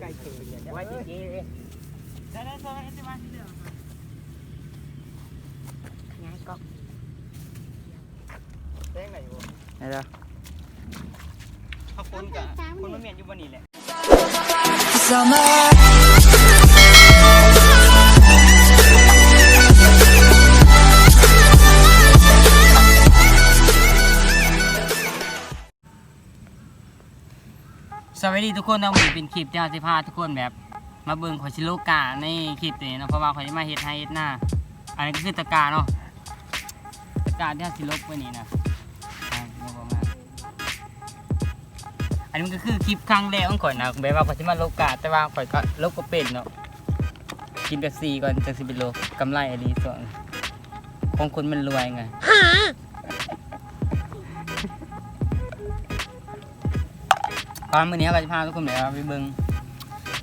ໄກ່ເຂີນ ໄວ້ເຈ ໄດ້ໆ ໂຊນ ເຮັດຊິມາຊິເຫຼືອ ຂະຫຍາຍກ້ອງ ແຈ້ງໄດ້ຢູ່ ໄດ້ແລ້ວ ເຮົາຄົນກະ ຄົນມາແມ່ນຢູ່ບ່ອນນີ້ແຫຼະ. ສະບາຍດີທຸກຄົນເນາະ, ມື້ນີ້ເປັນຄລິບທີ່ເຮົາຊິພາທຸກຄົນແບບມາເບິ່ງ ຂ້ອຍຊິໂລກາໃນຄລິບນີ້ເນາະ, ເພາະວ່າຂ້ອຍຊິມາເຮັດໄຮ່ເຮັດນາ. ອັນນີ້ກໍຄືຕະກາເນາະ, ຕະກາທີ່ເຮົາຊິລົກໄວ້ນີ້ນະ ອ່າ ຍັງບໍ່ມາ. ອັນນີ້ມັນກໍຄືຄລິບຄັ້ງແລກຂອງຂ້ອຍນະ ແບບວ່າຂ້ອຍຊິມາໂລກາ ແຕ່ວ່າຂ້ອຍກໍໂລກບໍ່ເປັນເນາະ. ກິນເປັບຊີກ່ອນ ຈັ່ງຊິໄປໂລກ. ກຳໄລອີ່ຫຼີ ຊ່ວງຂອງຄົນມັນລວຍໄງ. ຕອນມື້ນີ້ເຮົາກໍຊິພາທຸກຄົນແບບວ່າໄປເບິ່ງ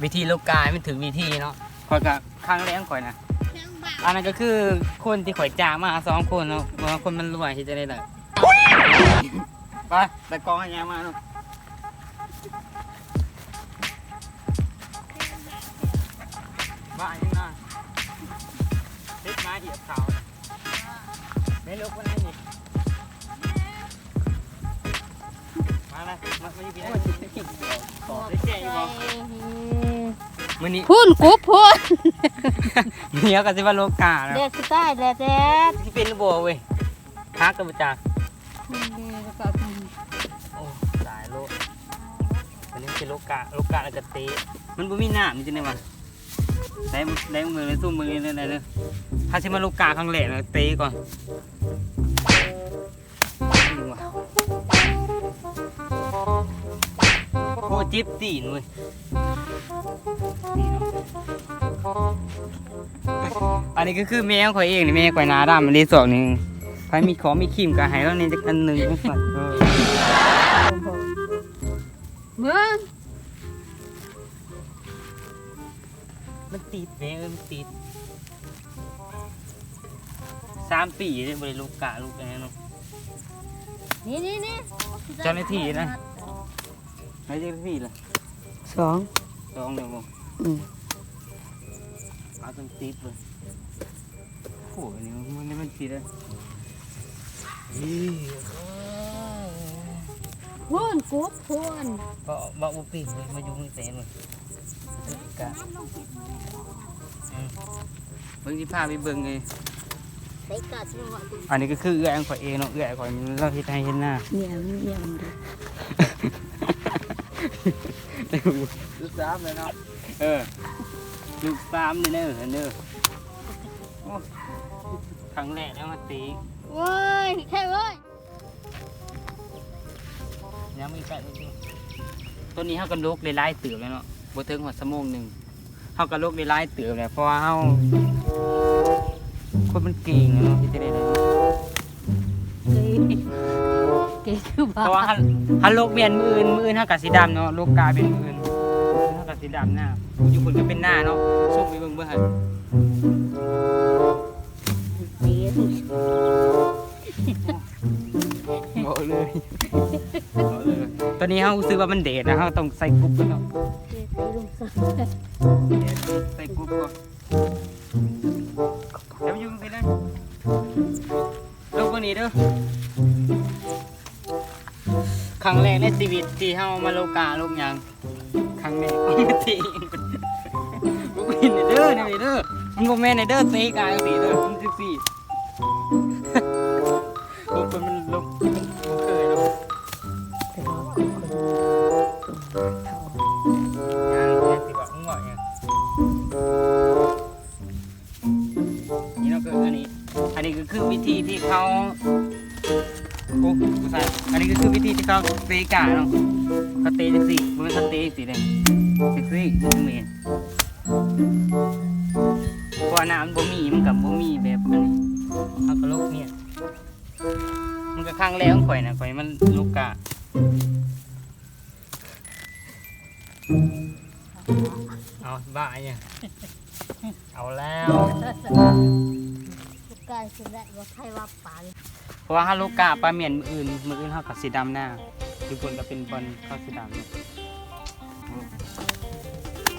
ວິທີໂລກາໃຫ້ມັນຖືກວິທີເນາະ. ຂ້ອຍກໍຄັ້ງແລກຂອງຂ້ອຍນະ. ອັນນັ້ນກໍຄືຄົນທີ່ຂ້ອຍຈ້າງມາສອງຄົນເນາະ, ວ່າຄົນມັນລວຍເຮັດຈັ່ງໃດລະ. ໄປ ຕາກ້ອງໃຫ້ຍ່າງມາເນາະ. ບ້າຫຍັງນະ ເຮັດໝາຫຽບເຂົາ. ແມ່ລູກຄົນນັ້ນນີ້ ມາເລີຍ ມາ ມາຢູ່ພີ້ນະ. ໄດ້ແຈ້ງຢູ່ບໍ່? ມື້ນີ້ພຸ້ນ ກຸບພຸ້ນ. ມື້ນີ້ເຮົາກໍຊິມາໂລກາແລ້ວ. ແດດຊິຕາຍແລ້ວ ແດດຊິເປັນຫຼືບໍ່ເວີຍ? ຮັກກັນບໍ່ຈັກ. ໂອ້ ຕາຍໂລດ. ອັນນີ້ຄືໂລກາ ໂລກາແລ້ວກໍເຕະ. ມັນບໍ່ມີນ້ຳ ມີແຕ່ແນວວ່າ ໄດ້ ໄດ້ມື້ ໄດ້ຊຸມມື້ນີ້ ໄດ້ເດີ. ຖ້າຊິມາໂລກາຄັ້ງແລກນະ ເຕະກ່ອນ. ໂອ້ ເຈັບຕີນເວີຍ. ອັນນີ້ກໍຄືແມ່ຂອງຂ້ອຍເອງນີ້, ແມ່ຂ້ອຍໜ້າດຳອີ່ຫຼີສອກນີ້. ໃຜມີຂອງມີຄຣີມກໍໃຫ້ລາວແດ່ຈັກອັນໜຶ່ງ. ເອີ ເບິ່ງ ມັນຕິດແມ່ເອີຍ ມັນຕິດ. ສາມປີເດ້ ບໍ່ໄດ້ລູກກະລູກອັນນັ້ນເນາະ. ນີ້ໆໆ ເຈົ້າໜ້າທີ່ນະ. ໃຫ້ຈັກນາທີລະ? ສອງ ສອງແລ້ວບໍ່? ອືມ ເອົາຈົນຕິດເລີຍ. ໂອ້ ອັນນີ້ມັນ ມັນຕິດເລີຍ. ພຸ້ນ ກຸບພຸ້ນ. ເວົ້າ ເວົ້າບໍ່ເປັນເວີຍ ມາຢູ່ເມືອງເຊເວີຍ. ກະ ອືມ ເບິ່ງ ຊິພາໄປເບິ່ງເລີຍ. ອັນນີ້ກໍຄືເອື້ອຍຂອງຂ້ອຍເອງເນາະ, ເອື້ອຍຂ້ອຍລາວເຮັດໄຮ່ເຮັດນາ. ເມຍ ເມຍມັນເດ້ ລູກສາມເລີຍເນາະ. ເອີ ລູກສາມເດີ ເດີ ເດີ. ໂອ້ ຄັ້ງແລກແລ້ວມາຕີ. ໂອ້ຍ ແທ້ເອີຍ. ຍັງມີໃກ້ ຕົວນີ້ເຮົາກໍຫຼົກໄດ້ຫຼາຍເຕີບແລ້ວເນາະ, ບໍ່ເຖິງຮອດຊົ່ວໂມງໜຶ່ງ. ເຮົາກໍຫຼົກໄດ້ຫຼາຍເຕີບແລ້ວ ເພາະວ່າເຮົາ ຄົນມັນເກັ່ງເນາະ, ເຮັດຈັ່ງໃດໄດ້ເນາະ. ເກັ່ງ ເກັ່ງຄືບ້າ. ເພາະວ່າເຮົາ ເຮົາຫຼົກແມ່ນມື້ອື່ນ ມື້ອື່ນເຮົາກໍຊິດຳເນາະ, ຫຼົກກະແມ່ນມື້ອື່ນ ມື້ອື່ນເຮົາກໍຊິດຳນາ. ຢູ່ພຸ້ນກໍເປັນນາເນາະ, ຊຸກໄປເບິ່ງເບິ່ງຫັ້ນ. ເວົ້າເລີຍ ເວົ້າເລີຍ. ຕອນນີ້ເຮົາຮູ້ສຶກວ່າມັນແດດນະ, ເຮົາຕ້ອງໃສ່ກຸບກ່ອນເນາະ. ໃສ່ກຸບກ່ອນ. ແລ້ວຢູ່ນີ້ນະ ລົງເບິ່ງນີ້ເດີ. ຄັ້ງແລກໃນຊີວິດທີ່ເຮົາມາໂລກາ ລົງຫຍັງ? ຄັ້ງແລກ ຕີ ບໍ່ແມ່ນເດີ ແນວນີ້ເດີ ມັນບໍ່ແມ່ນເດີ. ຕີກາຍຈັ່ງຊີ້ເດີ ມັນຈັ່ງຊີ້. ໂອ້ ຄົນມັນລົງ ມັນເຄີຍເນາະ. ແຕ່ວ່າຄົນ ຄົນເຖົ້າ ຍ່າງແມ່ນຊິວ່າ ມຶງເວົ້າຫຍັງ? ນີ້ເນາະ ຄືອັນນີ້ ອັນນີ້ກໍຄືວິທີທີ່ເຂົາ ໂອ້ ບໍ່ໃຊ່ ອັນນີ້ກໍຄືວິທີທີ່ເຂົາເຕະກາເນາະ. ເຂົາເຕະຈັ່ງຊີ້ ບໍ່ແມ່ນເຂົາເຕະຈັ່ງຊີ້ເດ້ ຈັ່ງຊີ້ ຈັ່ງຊີ້. ເພາະວ່ານ້ຳມັນບໍ່ມີ ມັນກໍບໍ່ມີແບບອັນນີ້ ເຮົາກໍຫຼົກນີ້. ມັນກໍຄັ້ງແລກຂອງຂ້ອຍນະ ຂ້ອຍມາຫຼົກກະ. ເອົາ ບ້າອີ່ຫຍັງ? ເອົາແລ້ວ ກາຍຊິແລະ ບໍ່ໃຄວ່າປານ. ເພາະວ່າເຮົາລົກກະປາໝ້ຽນມື້ອື່ນ ມື້ອື່ນເຮົາກໍຊິດຳນາ ຢູ່ພຸ້ນກໍເປັນບ່ອນເຂົາຊິດຳ. ໂອ້ ໂອ້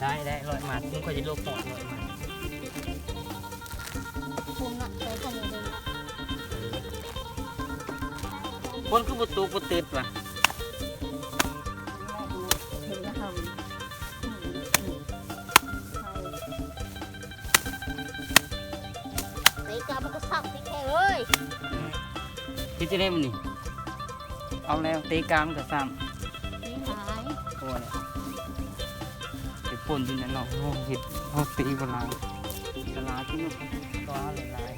ໄດ້ ໄດ້ ຮ້ອຍໝາດ ມຶງຂ້ອຍຈະລົບຮອດຮ້ອຍໝາດ. ຄົນນະ ໃສ່ຄັນນີ້ເລີຍນະ ຄົນຄືບໍ່ຕົກບໍ່ເຕັດວະ. ເຫັນແລ້ວ ໄປກະມັນກະຊ້ຳຕິແຄ່ເອີຍ. ເຮັດຈັ່ງໃດມື້ນີ້? ເອົາແລ້ວ ເຕະກາມັນກະຊ້ຳ. ເຕະຫຼາຍ ໂອ້ຍ ໄປປົນຢູ່ນັ້ນເນາະ. ເຮົາເຮັດ ເຮົາເຕະບໍ່ຫຼາຍ ກະຫຼາຍທີ່ມັນກໍຫຼາຍ.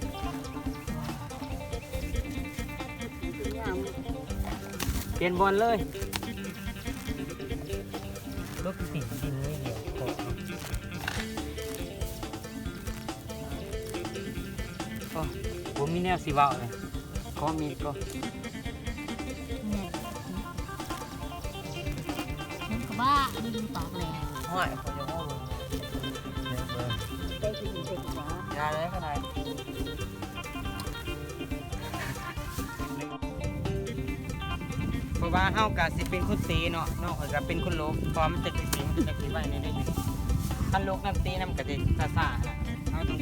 ປ່ຽນບ່ອນເລີຍ. ລົບຕີນດິນເລີຍດຽວ. ໂອ້ ບໍ່ມີແນວຊິເວົ້າເລີຍ. ຂໍມີດກ່ອນ. ແມ່ນ ມັນກະບ້າ ມີປາກແຫຼມ. ຫ້ວຍ ຂ້ອຍຢາກເວົ້າເບິ່ງ. ຢ່າເລີຍ ຂ້ອຍຖ່າຍ. ເພາະວ່າເຮົາກະຊິເປັນຄົນເຕະເນາະ ນ້ອງຂ້ອຍກະເປັນຄົນຫຼົກ ເພາະວ່າມັນຈັກຊິເຕະ ມັນກະຈັກຊິໄວແດ່ໜ້ອຍໜຶ່ງ. ຄັນຫຼົກນຳເຕະນຳກະຊິຊ້າໆນະ. ເຮົາຕ້ອງ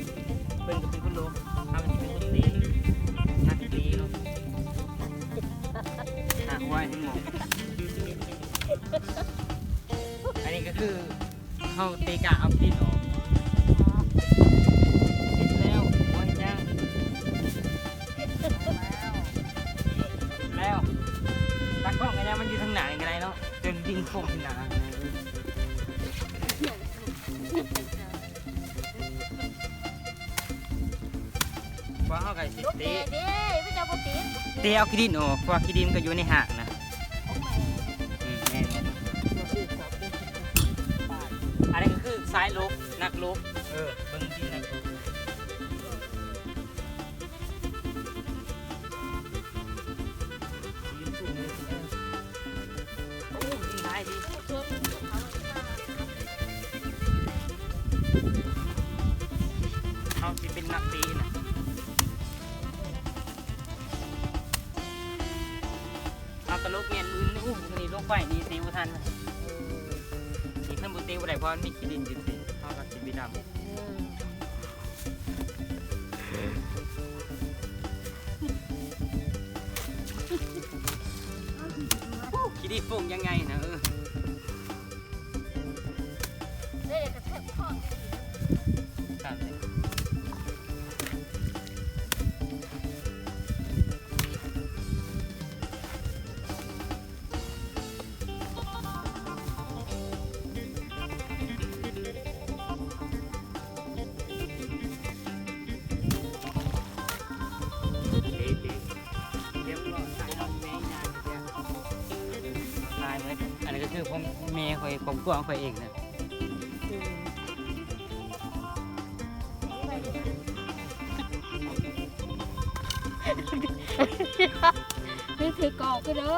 ເພິ່ນກະເປັນຄົນຫຼົກ ເຮົາກະຊິເປັນຄົນເຕະ ນັກເຕະເນາະ. ໜ້າຄວາຍ ເຫັນບໍ່? ອັນນີ້ກະຄື ເຮົາເຕະກະເອົາຂີ້ດິນອອກ. ເສັດແລ້ວ ບໍ່ເຮັດຫຍັງ. ແລ້ວ ຕາກ້ອງກະຍັງ ມັນຢູ່ທາງໜ້ານີ້ກະໄດ້ເນາະ ເຊິ່ງດິນໂປ່ງທາງໜ້າ. ພວກເຮົາກະຊິເຕະ ເຕະ ເຕະເອົາຂີ້ດິນອອກ ເພາະວ່າຂີ້ດິນກະຢູ່ໃນຮາກນະ. ອືມ ແມ່ນ ອັນນີ້ກະຄືສາຍຫຼົກ ນັກຫຼົກ. ເອີ ເບິ່ງທີ່ນັກຫຼົກ. ໂອ້ ດີຫຼາຍດີ. ເຮົາຊິເປັນນັກຕີນະ. ເຮົາກະຫຼົກແມ່ນມື້ອື່ນ. ໂອ້ ມື້ນີ້ລົງໄປນີ້ເຕະບໍ່ທັນ. ນີ້ຄັນບໍ່ເຕະບໍ່ໄດ້ ເພາະມັນມີຂີ້ດິນຢູ່ຕິ ເຮົາກະຊິໄປນຳ. ຂີ້ດິນໂປ່ງຍັງໃຫຍ່ນະ. ເອີ ເດ້ ກະແທກຄອ. ອັນນີ້ກະຄືແມ່ຂ້ອຍ ຄອບຄົວຂ້ອຍເອງນະ. ໄປຖືກອກກະເດີ.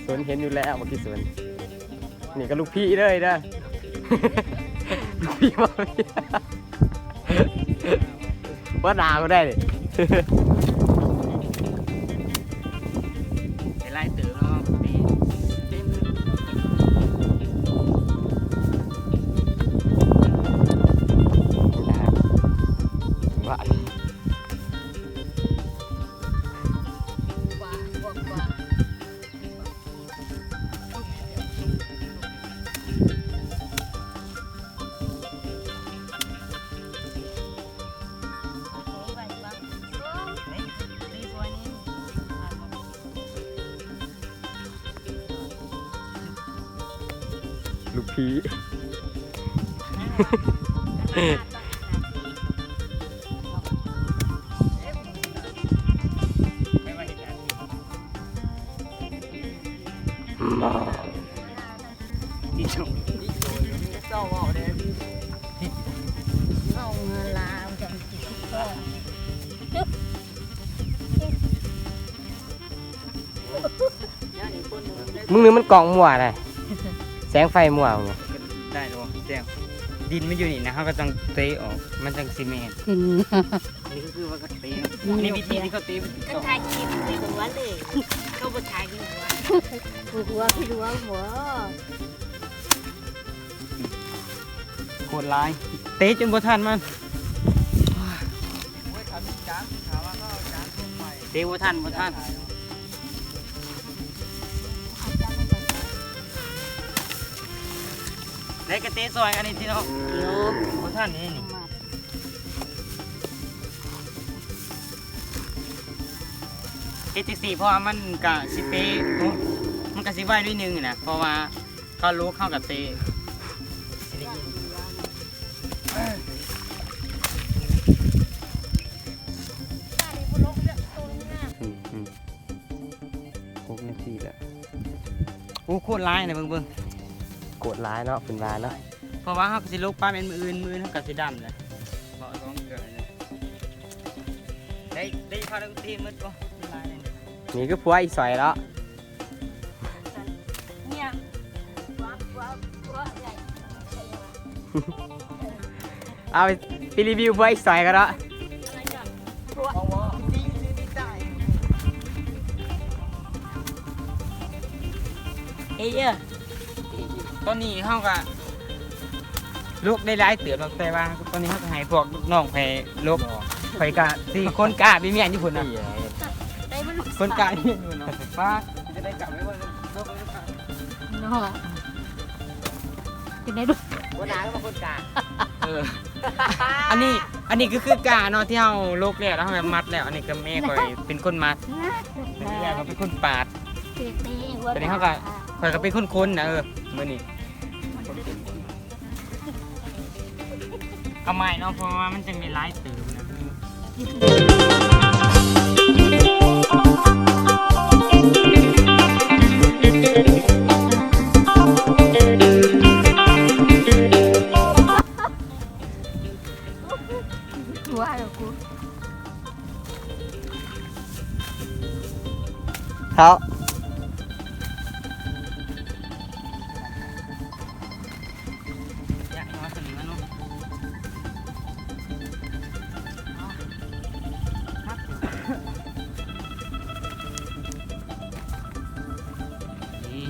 ສົນເຫັນຢູ່ແລ້ວ ບັກຂີ້ສົນ. ນີ້ກະລູກພີ່ເດີ ເດີ ລູກພີ່ບໍ່ ບໍ່ໜາວກະໄດ້ນີ້. ໄດ້ຫຼາຍເຕີບເນາະ ນີ້ ເຕັມ. ລູກພີ່. ມຶງນີ້ມັນກ້ອງມົ້ວນະ ແສງໄຟມົ້ວນີ້. ໄດ້ບໍ່ແສງ? ດິນມັນຢູ່ນີ້ນະ ເຮົາກໍຕ້ອງເຕະອອກ ມັນຈັ່ງຊິແມ່ນ. ຄື ນີ້ກໍຄືວ່າກໍເຕະ ນີ້ວິທີທີ່ເຂົາເຕະ ກໍຖ່າຍຄລິບໃສ່ຫົວເລີຍ ເຂົາບໍ່ຖ່າຍຢູ່ຫົວ ຫົວຄືຫົວບໍ່ ໂຄດຫຼາຍ ເຕະຈົນບໍ່ທັນມັນ ເຕະບໍ່ທັນ ບໍ່ທັນ. ໄດ້ກະເຕະຊ່ອຍອັນນີ້ຕິເນາະ ໂອ້ ບໍ່ທັນນີ້ ເຮັດຈັ່ງຊີ້ ເພາະວ່າມັນກະຊິເຕະ ໂອ້ ມັນກະຊິໄວໜ້ອຍໜຶ່ງນະ ເພາະວ່າເຂົາລຸກເຮົາກະເຕະ ຊິໄດ້ຍິນ. ອືມ ອືມ ຫົກນາທີແລ້ວ ໂອ້ ໂຄດຫຼາຍນະ ເບິ່ງ ເບິ່ງ ໂຄດຫຼາຍເນາະ ເພິ່ນວ່າເນາະ ເພາະວ່າເຮົາກໍຊິລົກປາແມ່ນມື້ອື່ນ ມື້ອື່ນເຮົາກໍຊິດຳແຫຼະ ເບາະສອງເທື່ອເລີຍ ໄດ້ ໄດ້ພາລົງຕີໝົດບໍ່ ເວລານີ້ ນີ້ຄືຜົວອີ່ສອຍເນາະ ເມຍ ຜົວ ຜົວ ຜົວເອື້ອຍ ເອົາໄປ ໄປຣີວິວຜົວອີ່ສອຍກັນເນາະ ເອີຍ ຕອນນີ້ເຮົາກະລົກໄດ້ຫຼາຍເຕີບແລ້ວ ແຕ່ວ່າຕອນນີ້ເຮົາກະໃຫ້ພວກນ້ອງຂ້ອຍລົກ ຂ້ອຍກະຊິຄົນກ້າໄປມ້ຽນຢູ່ພຸ້ນນະ ຄົນກ້າໄປມ້ຽນຢູ່ພຸ້ນນະ ປ້າ ຈະໄດ້ກັບໄປເບິ່ງລົກ ເນາະ ເປັນໄງລູກ ຫົວໜ້າກໍມາຄົນກາ ເອີ ອັນນີ້ ອັນນີ້ກໍຄືກາເນາະ ທີ່ເຮົາລົກແລ້ວ ແລ້ວເຮົາມັດແລ້ວ ອັນນີ້ກໍແມ່ຂ້ອຍເປັນຄົນມັດ ເອີ ເອື້ອຍກໍເປັນຄົນປາດ ຕອນນີ້ເຮົາກໍ ຂ້ອຍກໍເປັນຄົນຄົນນະ ເອີ ມື້ນີ້ ເອົາໃໝ່ເນາະ ເພາະວ່າມັນຈັ່ງໄດ້ຫຼາຍເຕີບນະ ຕົວະແລ້ວກູ ເຮົາ ນີ້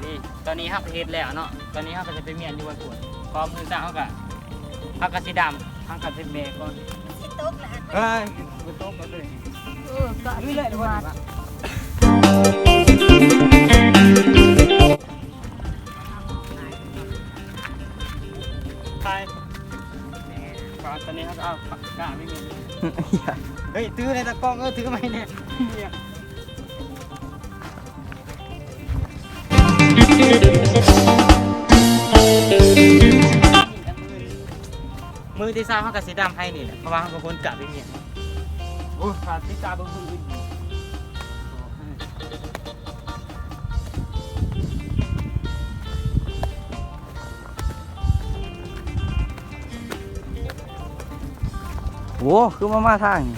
ນີ້ ຕອນນີ້ເຮົາກໍເຮັດແລ້ວເນາະ ຕອນນີ້ເຮົາກໍຈະໄປມ້ຽນຢູ່ວັດກວດ ພ້ອມຄືກັນ ເຮົາກໍ ເຮົາກໍຊິດຳ ເຮົາກໍຊິແບກກ່ອນ ຊິຕົກແລ້ວ ເອີຍ ບໍ່ຕົກກໍເລີຍ ເອີ ກໍຊິມາ ໄປ ຕອນນີ້ເຮົາກໍເອົາກາໄປນີ້ ເຮີ້ຍ ຖືແດ່ຕາກ້ອງ ເອີ ຖືໃໝ່ແດ່ ມື້ທີສາມເຮົາກໍຊິດຳໄຮ່ນີ້ແຫຼະ ເພາະວ່າເຮົາກໍຄົນກະໄປມ້ຽນ ໂອ້ຍ ຖ້າຕິດຕາມເບິ່ງມື້ອື່ນ ໂອ້ ຄືມາ ມາທາງນີ້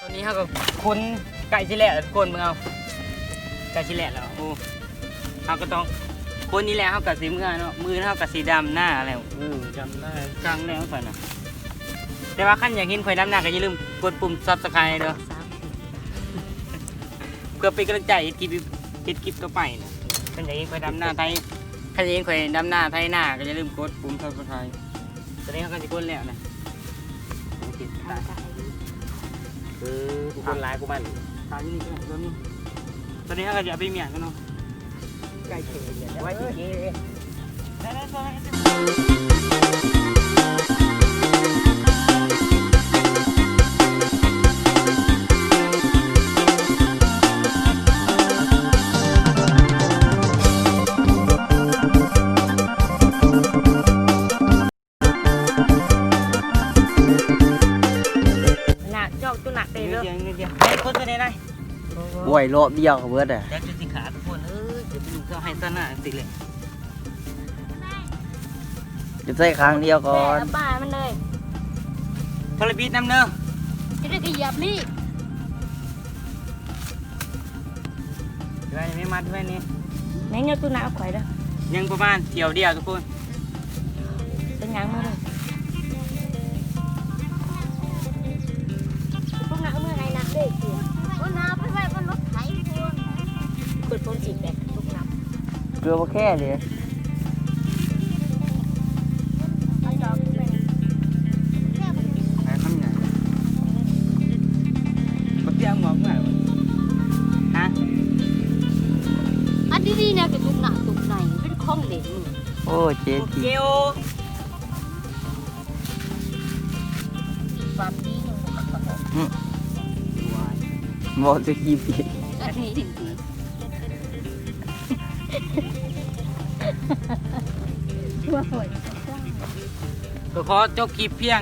ຕອນນີ້ເຮົາກໍຄົນໃກ້ຊິແລ້ວແລ້ວທຸກຄົນ ເບິ່ງເອົາ ໃກ້ຊິແລ້ວແລ້ວ ໂອ້ ເຮົາກໍຕ້ອງຄົນນີ້ແຫຼະ ເຮົາກໍຊິເມືອເນາະ ມື້ອື່ນເຮົາກໍຊິດຳນາແລ້ວ ເອີ ດຳນາ ກາງແລ້ວໄປນະ ແຕ່ວ່າຄັນຢາກເຫັນຂ້ອຍດຳນາກໍຢ່າລືມກົດປຸ່ມ Subscribe ເດີ້ ເພື່ອເປັນກຳລັງໃຈເຮັດຄລິບ ເຮັດຄລິບຕໍ່ໄປນະ ຄັນຢາກເຫັນຂ້ອຍດຳນາໄທ ຄັນຢາກເຫັນຂ້ອຍດຳນາໄຖນາກໍຢ່າລືມກົດປຸ່ມ Subscribe ຕອນນີ້ເຮົາກໍຊິກົດແລ້ວນະ ເອີ ຜູ້ຄົນຫຼາຍກວ່າມັນ ຕາມນີ້ກໍໄດ້ ຕອນນີ້ ຕອນນີ້ເຮົາກໍຊິເອົາໄປມ້ຽນກັນເນາະ ໃກ້ເຂດ ໄວ້ທີ່ເກ ຕົວນີ້ນາຍ ໂອ້ຍ ລອບດຽວກໍເບິດແຫຼະ ແລ້ວຈະຊິຂາທຸກຄົນເອີຍ ຈະໄປຢູ່ເຂົ້າໄຮ່ຊາວນາຈັ່ງຊີ້ແຫຼະ ຈະໃຊ້ຄັ້ງດຽວກ່ອນ ແບບປາມັນເລີຍ ທະລະບິດນຳເດີ ຈະໄດ້ກະຢຽບລີ້ ໄວ້ນີ້ ມັດໄວ້ນີ້ ແມ່ງເອົາຕູ້ໜ້າເອົາຂ້ອຍເດີ ຍັງປະມານຖ້ຽວດຽວທຸກຄົນ ເປັນຫຍັງມື້ນີ້ ພວກນັ້ນເອົາເມືອໃຫ້ນະເດ້ ຄົນເອົາໄປໄວ້ບົນລົດໄຖພຸ້ນ ເປີດໂປນສີແປດ ລູກນ້ຳ ເກືອບໍ່ແຄ່ເດ້ ໄປຄຳໃຫຍ່ ບັກເຈ້ຍໝວກເມື່ອ ຮະ ອັນດີໆ ແນວເປັນລູກໜ້າຕຸກໃນ ເປັນຂອງເຫຼັ້ນ ໂອ້ ເຈ ເຈໂອ ອືມ ເວົ້າແຕ່ກີ້ປີ ກໍຂໍຈົບຄລິບພຽງ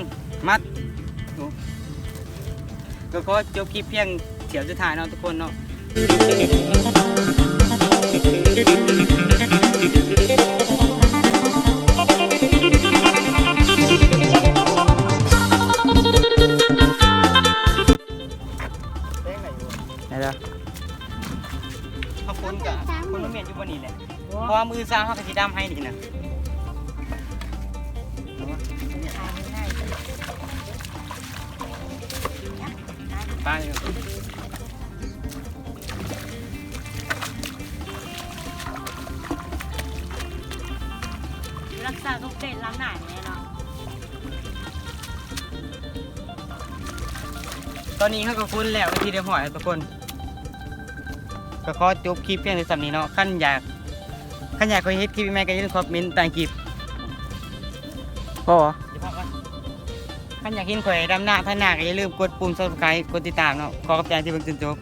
ມັດ ກໍຂໍຈົບຄລິບພຽງຖ້ຽວສຸດທ້າຍເນາະທຸກຄົນເນາະ ໄດ້ແລ້ວ ເຮົາຄົນກະ ຄົນມາແມ່ນຢູ່ບ່ອນນີ້ແຫຼະ ເພາະວ່າມື້ເຊົ້າເຮົາກະຊິດຳໄຮ່ນີ້ນະ ໄປ ລັກສາສົມເດັດລ້າງໜ້າແນ່ເນາະ ຕອນນີ້ເຮົາກໍຄົນແລ້ວເປັນທີ່ຮຽບຮ້ອຍແລ້ວທຸກຄົນ ກໍຂໍຈົບຄລິບພຽງແຕ່ສ່ຳນີ້ເນາະ ຄັນຢາກ ຄັນຢາກໃຫ້ເຮັດຄລິບໃໝ່ກໍຢ່າລືມຄອມເມັນໃຕ້ຄລິບ ພໍ ຄັນຢາກເຫັນຂ້ອຍດຳນາໄຖນາກໍຢ່າລືມກົດປຸ່ມ Subscribe ກົດຕິດຕາມເນາະ ຂໍຂອບໃຈທີ່ເບິ່ງຈົນຈົບ.